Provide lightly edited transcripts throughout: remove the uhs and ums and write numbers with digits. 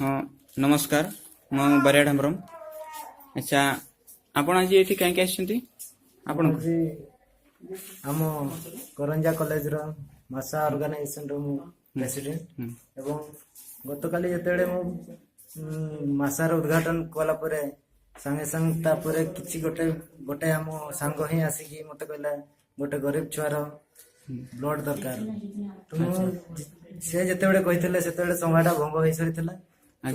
ହଁ, ନମସ୍କାର, ମୁଁ ବାରିଆ ହେମ୍ବ୍ରମ। ଆଚ୍ଛା, ଆପଣ ଆଜି ଏଠି କାହିଁକି ଆସିଛନ୍ତି ଆପଣ? ଆଜି ଆମ କରଞ୍ଜା କଲେଜର ମାସା ଅର୍ଗାନାଇଜେସନର ମୁଁ ପ୍ରେସିଡେଣ୍ଟ ଏବଂ ଗତକାଲି ଯେତେବେଳେ ମୁଁ ମାସାର ଉଦ୍ଘାଟନ କଲା ପରେ ସାଙ୍ଗେ ସାଙ୍ଗେ ତାପରେ କିଛି ଗୋଟେ ଗୋଟେ ଆମ ସାଙ୍ଗ ହିଁ ଆସିକି ମତେ କହିଲା, ଗୋଟେ ଗରିବ ଛୁଆର ବ୍ଲଡ ଦରକାର। ତ ମୁଁ ସେ ଯେତେବେଳେ କହିଥିଲେ, ସେତେବେଳେ ସଭାଟା ଭଙ୍ଗ ହେଇସାରିଥିଲା। ତ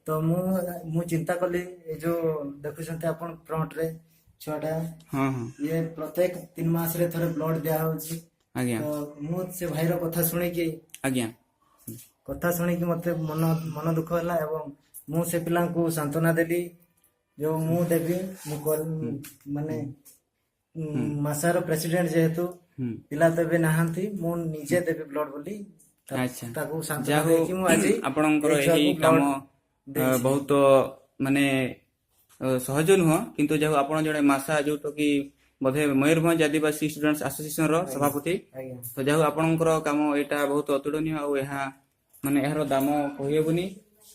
ତ ମୁଁ ମୁଁ ଚିନ୍ତା କଲି, ଏ ଯୋଉ ଦେଖୁଛନ୍ତି ଆପଣ ଫ୍ରଣ୍ଟରେ ଛୁଆଟା, ହଁ ହଁ ଇଏ ପ୍ରତ୍ୟେକ 3 ମାସରେ ଥରେ ବ୍ଲଡ ଦିଆ ହଉଛି। ତ ମୁଁ ସେ ଭାଇର କଥା ଶୁଣିକି ମତେ ମନ ମନ ଦୁଃଖ ହେଲା ଏବଂ ମୁଁ ସେ ପିଲାଙ୍କୁ ସାନ୍ତ୍ୱନା ଦେଲି, ଯୋଉ ମୁଁ ଦେବି। ମୁଁ ମାନେ ମାସାର ପ୍ରେସିଡେଣ୍ଟ ଯେହେତୁ, ପିଲା ତ ଏବେ ନାହାନ୍ତି, ମୁଁ ନିଜେ ଦେବି ବ୍ଲଡ ବୋଲି ତାକୁ ସାନ୍ତ୍ୱନା ଯାହା ହଉ, ଦେଇକି ମୁଁ ଆଜି ଆପଣଙ୍କର ଏଇ ଏହି ଛୁଆକୁ କାମ ବ୍ଲଡ ଦେଇଛି। ବହୁତ ମାନେ ସହଜ ନୁହଁ, କିନ୍ତୁ ଯାହା ହଉ ଆପଣ ଜଣେ ମାସା, ଯୋଉଟା କି ବୋଧେ ମୟୂରଭଞ୍ଜ ଆଦିବାସୀ ଷ୍ଟୁଡେଣ୍ଟସ ଆସୋସିଏସନ ର ସଭାପତି। ଆଜ୍ଞା। ତ ଯାହା ହଉ, ଆପଣଙ୍କର କାମ ଏଇଟା ବହୁତ ଅତୁଳନୀୟ ଆଉ ଏହା ମାନେ ଏହାର ଦାମ କହିହେବନି।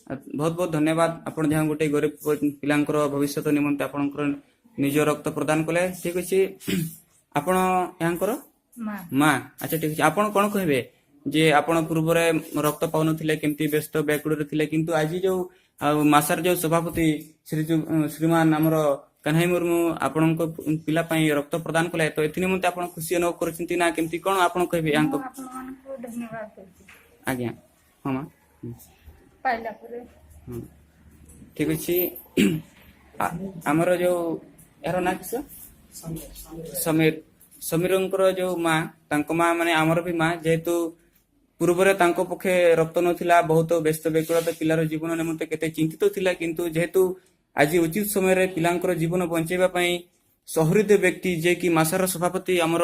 ଆଉ ବହୁତ ବହୁତ ଧନ୍ୟବାଦ। ଆପଣ ଯାହା ଗୋଟେ ଗରିବ ପିଲାଙ୍କର ଭବିଷ୍ୟତ ନିମନ୍ତେ ଆପଣଙ୍କର ନିଜ ରକ୍ତ ପ୍ରଦାନ କଲେ। ଠିକ ଅଛି, ଆପଣ ଏହାଙ୍କର ମା। ମା। ଆଚ୍ଛା, ଠିକ ଅଛି। ଆପଣ କଣ କହିବେ ଯେ ଆପଣ ପୂର୍ବରେ ରକ୍ତ ପାଉନଥିଲେ, କେମିତି ବ୍ୟସ୍ତ ବ୍ୟାକୁଳରେ ଥିଲେ, କିନ୍ତୁ ଆଜି ଯୋଉ ଆଉ ମାସାର ଯୋଉ ସଭାପତି ଶ୍ରୀ ଶ୍ରୀମାନ ଆମର କାହ୍ନାଇ ମୁର୍ମୁ ଆପଣଙ୍କ ପିଲା ପାଇଁ ରକ୍ତ ପ୍ରଦାନ କଲେ, ତ ଏଥି ନିମନ୍ତେ ଆପଣ ଖୁସି ଅନୁଭବ କରୁଛନ୍ତି ନା କେମିତି କଣ ଆପଣ କହିବେ ୟାଙ୍କ? ମୁଁ ଆପଣମାନଙ୍କୁ ଧନ୍ୟବାଦ ଦେଉଛି। ଆଜ୍ଞା, ହଁ ମା। ପାଇଲା ପରେ। ହୁଁ। ଠିକ ଅଛି। ଆମର ଯୋଉ ଏହାର ନାଁ କିସ? ସମୀର। ସମୀରଙ୍କର ଯୋଉ ମା, ତାଙ୍କ ମା ମାନେ ଆମର ବି ମା। ଯେହେତୁ ପୂର୍ବରେ ତାଙ୍କ ପକ୍ଷେ ରକ୍ତ ନଥିଲା, ବହୁତ ବ୍ୟସ୍ତ ବ୍ୟାକୁଳତା, ପିଲାର ଜୀବନ ନିମନ୍ତେ କେତେ ଚିନ୍ତିତ ଥିଲା, କିନ୍ତୁ ଯେହେତୁ ଆଜି ଉଚିତ ସମୟରେ ପିଲାଙ୍କର ଜୀବନ ବଞ୍ଚେଇବା ପାଇଁ ସହୃଦୟ ବ୍ୟକ୍ତି ଯିଏକି ମାସାର ସଭାପତି ଆମର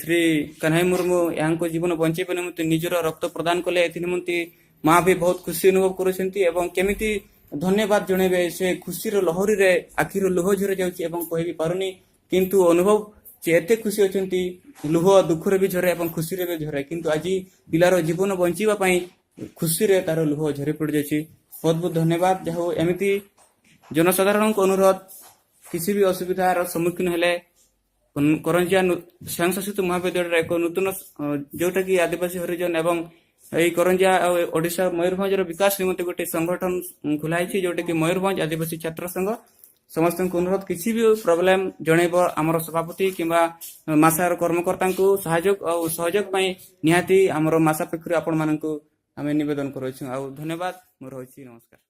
ଶ୍ରୀ କାହ୍ନାଇ ମୁର୍ମୁ ଏହାଙ୍କ ଜୀବନ ବଞ୍ଚେଇବା ନିମନ୍ତେ ନିଜର ରକ୍ତ ପ୍ରଦାନ କଲେ, ଏଥି ନିମନ୍ତେ ମା ବି ବହୁତ ଖୁସି ଅନୁଭବ କରୁଛନ୍ତି ଏବଂ କେମିତି ଧନ୍ୟବାଦ ଜଣେଇବେ, ସେ ଖୁସିର ଲହରୀରେ ଆଖିରୁ ଲୁହ ଝରି ଯାଉଛି ଏବଂ କହିବି ପାରୁନି, କିନ୍ତୁ ଅନୁଭବ ସେ ଏତେ ଖୁସି ଅଛନ୍ତି, ଲୁହ ଦୁଃଖରେ ବି ଝରେ ଏବଂ ଖୁସିରେ ବି ଝରେ, କିନ୍ତୁ ଆଜି ପିଲାର ଜୀବନ ବଞ୍ଚିବା ପାଇଁ ଖୁସିରେ ତାର ଲୁହ ଝରି ପଡ଼ିଯାଉଛି। ବହୁତ ବହୁତ ଧନ୍ୟବାଦ। ଯାହା ହଉ, ଏମିତି ଜନସାଧାରଣଙ୍କୁ ଅନୁରୋଧ, କିଛି ବି ଅସୁବିଧାର ସମ୍ମୁଖୀନ ହେଲେ କରଞ୍ଜିଆ ସ୍ୱୟଂଶାସିତ ମହାବିଦ୍ୟାଳୟରେ ଏକ ନୂତନ ଯୋଉଟା କି ଆଦିବାସୀ, ହରିଜନ ଏବଂ ଏଇ କରଞ୍ଜିଆ ଆଉ ଓଡ଼ିଶା ମୟୂରଭଞ୍ଜର ବିକାଶ ନିମନ୍ତେ ଗୋଟେ ସଂଗଠନ ଖୋଲା ହେଇଛି, ଯୋଉଟା କି ମୟୂରଭଞ୍ଜ ଆଦିବାସୀ ଛାତ୍ର ସଂଘ। ସମସ୍ତଙ୍କୁ ଅନୁରୋଧ, କିଛି ବି ପ୍ରୋବ୍ଲେମ ଜଣେଇବ ଆମର ସଭାପତି କିମ୍ବା ମାସାର କର୍ମକର୍ତ୍ତାଙ୍କୁ। ସାହାଯ୍ୟ ଆଉ ସହଯୋଗ ପାଇଁ ନିହାତି ଆମର ମାସା ପକ୍ଷରୁ ଆପଣମାନଙ୍କୁ ଆମେ ନିବେଦନ କରୁଅଛୁ ଆଉ ଧନ୍ୟବାଦ। ମୁଁ ରହୁଛି, ନମସ୍କାର।